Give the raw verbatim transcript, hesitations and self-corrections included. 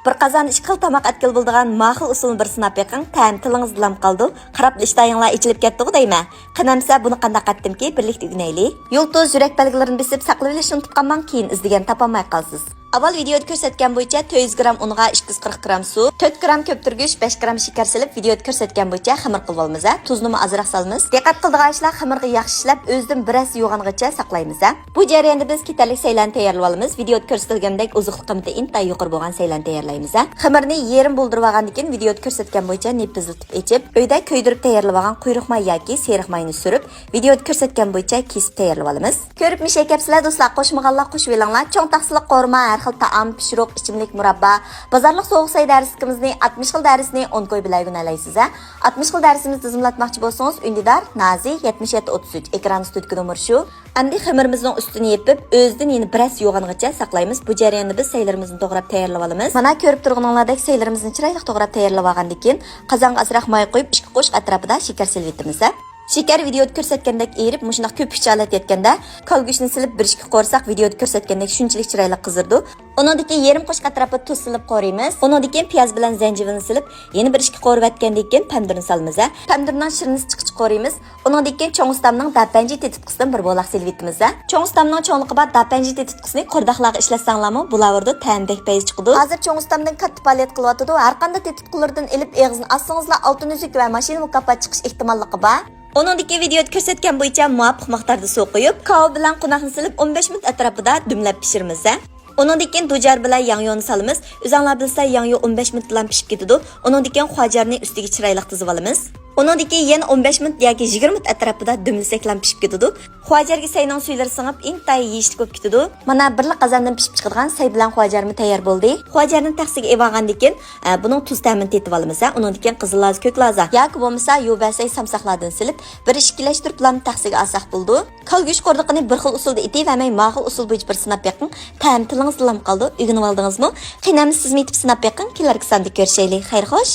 بىر قازان ئىككى خىل تاماق ئەتكىلى بولىدىغان ماخۇل ئۇسۇلنى بىر سىناپ بېقىڭ، تەمى تىلىڭىزدا لام قالىدۇ، قاراپلا ئىشتىھاڭلار ئېچىلىپ كەتتىغۇ دەيمەن. قېنى ئەمسە بۇنى قانداق قاتتىمكى، بىرلىكتە ئۆگىنەيلى. يۇلتۇز، يۈرەك بەلگىلىرىنى بېسىپ ساقلىۋېلىشنى ئۇنتۇپ قالماڭ، كېيىن ئىزدىگەندە تاپالماي قالىسىز. ئاۋۋال ۋىدېئودا كۆرسەتكەن بويىچە تۆت يۈز گرام ئۇنغا ئىككى يۈز قىرىق گرام سۇ، تۆت گرام كۆپتۈرگۈچ، بەش گرام شېكەر سېلىپ ۋىدېئودا كۆرسەتكەن بويىچە خېمىر قىلىۋالىمىز ھە. تۇزنىمۇ ئازراق سالىمىز. دىققەت قىلىدىغان ئىشلار، خېمىرغا ياخشى ئىشلەپ، ئۆزىدىن بىر ھەسسە يوغانغىچە ساقلايمىز ھە. بۇ جەرياندا بىز كېتەرلىك سەيلەننى تەييارلىۋالىمىز. ۋىدېئودا كۆرسىتىلگەندەك ئوزۇقلۇق قىممىتى ئىنتايىن يۇقىرى بولغان سەيلەننى تەييارلايمىز ھە. خېمىرنى يېرىم بولدۇرۇۋالغاندىن كېيىن ۋىدېئودا كۆرسەتكەن بويىچە نېپىزلىتىپ ئېچىپ، ئۆيدە كۆيدۈرۈپ تەييارلىۋالغان قۇيرۇق ماي ياكى سېرىق ماينى سۈرۈپ، ۋىدېئودا كۆرسەتكەن بويىچە كېسىپ تەييارلىۋالىمىز. كۆرۈپمۇ شەي كەپسىلەر دوستلار، قوشمىغانلار قوشۇۋېلىڭلار. چوڭ تاقسىلىق قورۇما، ھەر خىل تائام، پىشۇرۇق، ئىچىملىك، مۇراببا، بازارلىق سوغۇق سەي دەرسلىكىمىزنى، ئاتمىش خىل دەرسنى ئون كوي بىلەن ئۆگىنەلەيسىز ھە. ئاتمىش خىل دەرسىمىزنى تىزىملاتماقچى بولسىڭىز، ئۈندىدار، نازى، يەتمىش يەتتە ئوتتۇز ئۈچ، ئېكراندا تۈرتكە نومۇر شۇ. ئەمدى خېمىرىمىزنىڭ ئۈستىنى يېپىپ، ئۆزىدىن يەنە بىر ھەسسە يوغانغىچە ساقلايمىز. بۇ جەرياندا بىز سەيلىرىمىزنى توغراپ تەييارلىۋالىمىز. مانا كۆرۈپ تۇرغىنىڭلاردەك سەيلىرىمىزنى چىرايلىق توغراپ تەييارلىۋالغاندىن كېيىن، قازانغا ئازراق ماي قۇيۇپ، ئىككى قوشۇق ئەتراپىدا شېكەر سېلىۋېتىمىز ھە. شېكەر ۋىدېئودا كۆرسەتكەندەك ئېرىپ، مۇشۇنداق كۆپۈكچە ھالەت يەتكەندە، كالگۈشنى سېلىپ بىر ئىككى قورساق، ۋىدېئودا كۆرسەتكەندەك شۇنچىلىك چىرايلىق قىزىرىدۇ. ئۇنىڭدىن كېيىن يېرىم قوشۇق ئەتراپىدا تۇز سېلىپ قورۇيمىز. ئۇنىڭدىن كېيىن پىياز بىلەن زەنجىۋىلنى سېلىپ، يەنە بىر ئىككى قورۇۋەتكەندىن كېيىن پەمىدۇرنى سالىمىز ھە. پەمىدۇرنىڭ شىرنىسى چىققىچە قورۇيمىز. ئۇنىڭدىن كېيىن چوڭ ئۇستامنىڭ داپەنجى تېتىتقۇسىدىن بىر بولاق سېلىۋېتىمىز ھە. چوڭ ئۇستامنىڭ چوڭلۇقى بار داپەنجى تېتىتقۇسىنى قورداقلارغا ئىشلەتسەڭلارمۇ بولاۋېرىدۇ، تەمى بەك پەيز چىقىدۇ. ھازىر چوڭ ئۇستامدىن كاتتا پائالىيەت قىلىۋاتىدۇ. ھەرقانداق تېتىتقۇلىرىدىن ئېلىپ ئېغىزىنى ئاچسىڭىزلا ئالتۇن ئۈزۈك ۋە ماشىنا مۇكاپات چىقىش ئېھتىماللىقى بار. ئۇنىڭدىن كېيىن ۋىدېئودا كۆرسەتكەن بويىچە مۇۋاپىق مىقداردا سۇ قۇيۇپ، كاۋا بىلەن قوناقنى سېلىپ ئون بەش مىنۇت ئەتراپىدا دۈملەپ پىشۇرىمىز ھە. ئۇنىڭدىن كېيىن دۇجار بىلەن ياڭيۇنى سالىمىز. ئۆزەڭلار بىلىسىلەر، ياڭيۇ ئون بەش مىنۇتتىلا پىشىپ كېتىدۇ. ئۇنىڭدىن كېيىن خۇاجارنى ئۈستىگە چىرايلىق تىزىۋالىمىز. ئۇنىڭدىن كېيىن يەنە ئون بەش مىنۇت ياكى يىگىرمە مىنۇت ئەتراپىدا دۈملىسەكلا پىشىپ كېتىدۇ. خۇاجارغا سەينىڭ سۈيلىرى سىڭىپ، ئىنتايىن يېيىشلىك بولۇپ كېتىدۇ. مانا بىرلا قازاندىن پىشىپ چىقىدىغان سەي بىلەن خۇاجارمۇ تەييار بولدى. خۇاجارنى تەخسىگە ئېلىۋالغاندىن كېيىن، ئە، بۇنىڭ تۇز تەمىنى تېتىۋالىمىز ھە. ئۇنىڭدىن كېيىن قىزىل لازا، كۆك لازا ياكى بولمىسا يۇبەسەي سامساقلاردىن سېلىپ، بىر ئىككىلەشتۈرۈپلا تەخسىگە ئالساق بولىدۇ. كالگۈش قوردىقىنى بىر خىل ئۇسۇلدا ئېتىۋەرمەي، ماخۇل ئۇسۇل بويىچە بىر سىناپ بېقىڭ. تەمى تىلىڭىزدا لام قالىدۇ. ئۆگىنىۋالدىڭىزمۇ؟ قېنى ئەمدى سىزمۇ ئېتىپ سىناپ بېقىڭ. كېلەركى ساندا كۆرۈشەيلى. خەير خوش.